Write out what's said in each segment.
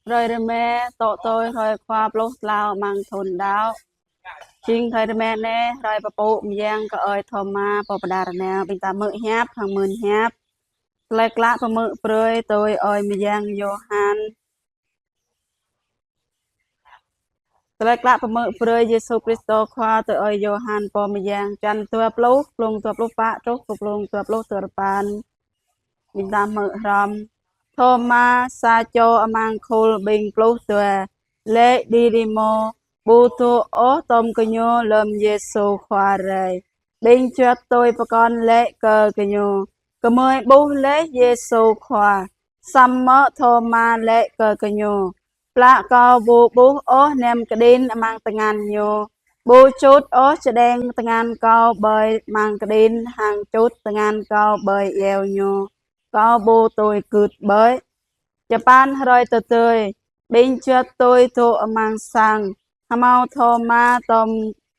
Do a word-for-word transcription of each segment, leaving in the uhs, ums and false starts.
Hrơi rơma, tŏ tui hrơi khua pluh klâo amăng thun đăo. Jing hrơi rơma anai, hrơi pơpŭ mơyang kơ ơi Thôma pô pơđar nao. Ƀing ta hmư̆ hiăp hăng mưn hiăp. Tơlơi klă pơhmư̆ brơi tui ơi mơyang Yôhan. Tơlơi klă pơhmư̆ brơi Yêsu Kristô Khua tui ơi Yôhan pô mơyang, čăn dua pluh, klung dua pluh pă truh kơ klung dua pluh duapăn. Ƀing ta hmư̆ hrŏm. Thôma, sa čô amăng khul ƀing pluh dua, laĭ Đidimô, ƀu dŏ ôh tŏm gơñu lơ̆m Yêsu Khua rai. Ƀing juăt tui pơkŏn laĭ kơ gơñu: Gơmơi ƀuh laih Yêsu Khua. Samơ̆ Thôma laĭ kơ gơñu: Plă kâo ƀu ƀuh ôh nem kơđin amăng tơngan ñu, ƀu čut ôh čơđeng tơngan kâo ƀơi amăng kơđin hăng čut tơngan kâo ƀơi iâu ñu, kâo ƀu tui gưt ƀơi. Čơpăn hrơi tơdơi, ƀing juăt tui dŏ amăng sang, hơmâo Thôma tŏm,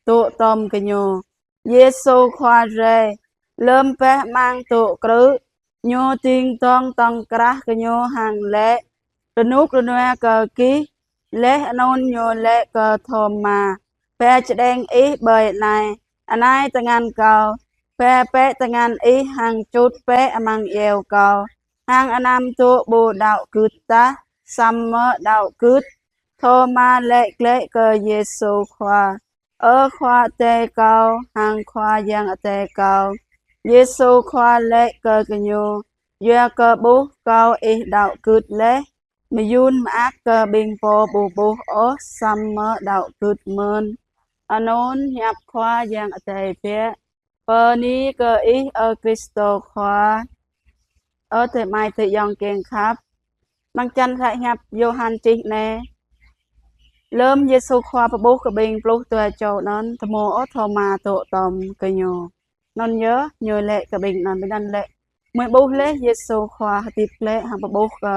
dŏ tŏm gơñu. Yêsu Khua rai, lơ̆m pĕh amăng tŭ krư̆, ñu ding dŏng tŏng krah gơñu hăng laĭ: Rơnŭk rơnua kơ gih. Laih anŭn ñu laĭ kơ Thôma: Ba čơđeng ih ƀơi anai, anai tơngan kâo. Ba pĕ tơngan ih hăng čut pĕ amăng iâu kâo, hăng anăm dŏ ƀu đăo gưt tah, samơ̆ đăo gưt. Thôma laĭ glaĭ kơ Yêsu Khua: Ơ Khua Adai kâo hăng Khua Yang Adai kâo. Yêsu Khua laĭ kơ gơñu: Yua kơ ƀuh kâo ih đăo gưt laih. Mơyŭn mơak kơ ƀing pô ƀu ƀuh ôh samơ̆ đăo gưt mơ̆n. Anŭn hiăp Khua Yang Adai biă. Bơni kơ ih, ơ Kristô Khua. Ơ adơi amai adơi ayŏng kiăng khăp. Amăng čăn hră hiăp Yôhan čih anai, lơ̆m Yêsu Khua pơƀuh kơ ƀing pluh dua čô anŭn, tơhmô ôh Thôma dŏ tŏm gơñu. Anŭn yơh, ñu laĭ kơ ƀing anŭn, ƀing anŭn laĭ: Gơmơi ƀuh laih Yêsu Khua hơdip glaĭ hăng pơƀuh kơ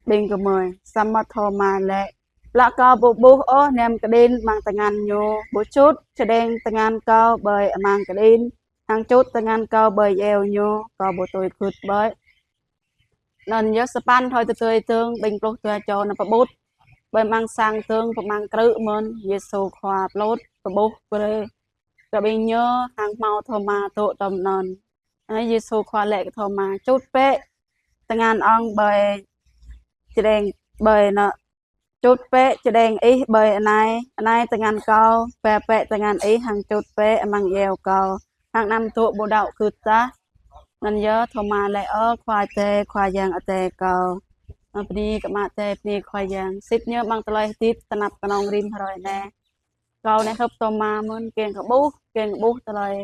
ƀing gơmơi. Samơ̆ Thôma laĭ: Plă kâo ƀu ƀuh ôh nem kơđin amăng tơngan ñu, ƀu čut čơđeng tơngan kâo ƀơi amăng kơđin, hăng čut tơngan kâo ƀơi iâu ñu, kâo ƀu tui gưt ƀơi. Anŭn yơh, sapăn hrơi tơdơi dơ̆ng, ƀing pluh dua čô anŭn pơƀut ƀơi amăng sang dơ̆ng, pơ amăng krư̆ mơ̆n, Yêsu Khua plŭt, pơƀuh brơi kơ ƀing ñu hăng hơmâo Thôma dŏ tŏm anŭn. Anai Yêsu Khua laĭ kơ Thôma: Čut pĕ tơngan ŏng ƀơi čơđeng, ƀơi anŭn, čut pĕ čơđeng ih ƀơi anai, anai tơngan kâo, ba pĕ tơngan ih hăng čut pĕ amăng iâu kâo, hăng anăm dŏ ƀu đăo gưt tah. Anŭn yơh Thôma laĭ: Ơ Khua Adai, Khua Yang Adai kâo. Anŭn bơni kơ Ama Adai, bơni Khua Yang. Sĭt ñu amăng tơlơi hơdip tơnap kơnơ̆ng rĭm hrơi anai, kâo anai hơ̆p Thôma mơ̆n, kiăng kơ ƀuh, kiăng kơ ƀuh tơlơi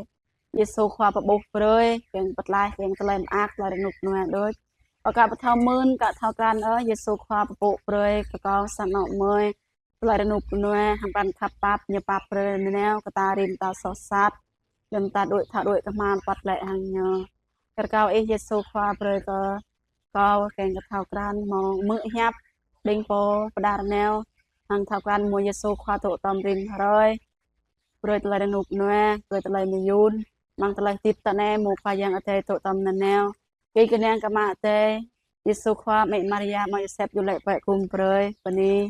Yêsu Khua pơƀuh brơi, kiăng pơtlaih, kiăng tơlơi mơak, tơlơi rơnŭk rơnua đôč. Ơ kâo ƀu thâo mưn, kâo thâo krăn, ơ Yêsu Khua pơpŭ brơi kơ kâo sa anŏ mơi tơlơi rơnŭk rơnua, hăng pran khăp pap ñu pap brơi nanao kơ ta rĭm ta soh sat, lơ̆m ta đuaĭ thâo đuaĭ kơ hmua păt lĕ hăng ñu. Kơ kâo ih Yêsu Khua brơi kơ kâo kiăng kơ thâo krăn hmâo hmư̆ hiăp ƀing pô pơđar nao, hăng thâo krăn hmâo Yêsu Khua dŏ tŏm rĭm hrơi. Brơi tơlơi rơnŭk rơnua, brơi tơlơi mơyŭn, amăng tơlơi hơdip ta anai hmâo Khua Yang Adai dŏ tŏm nanao. Kiăng kơnang kơ Ama Adai, Yêsu Khua, Mĕ Maria, Ama Yôsep, djru laĭ pĕ gum brơi, bơni.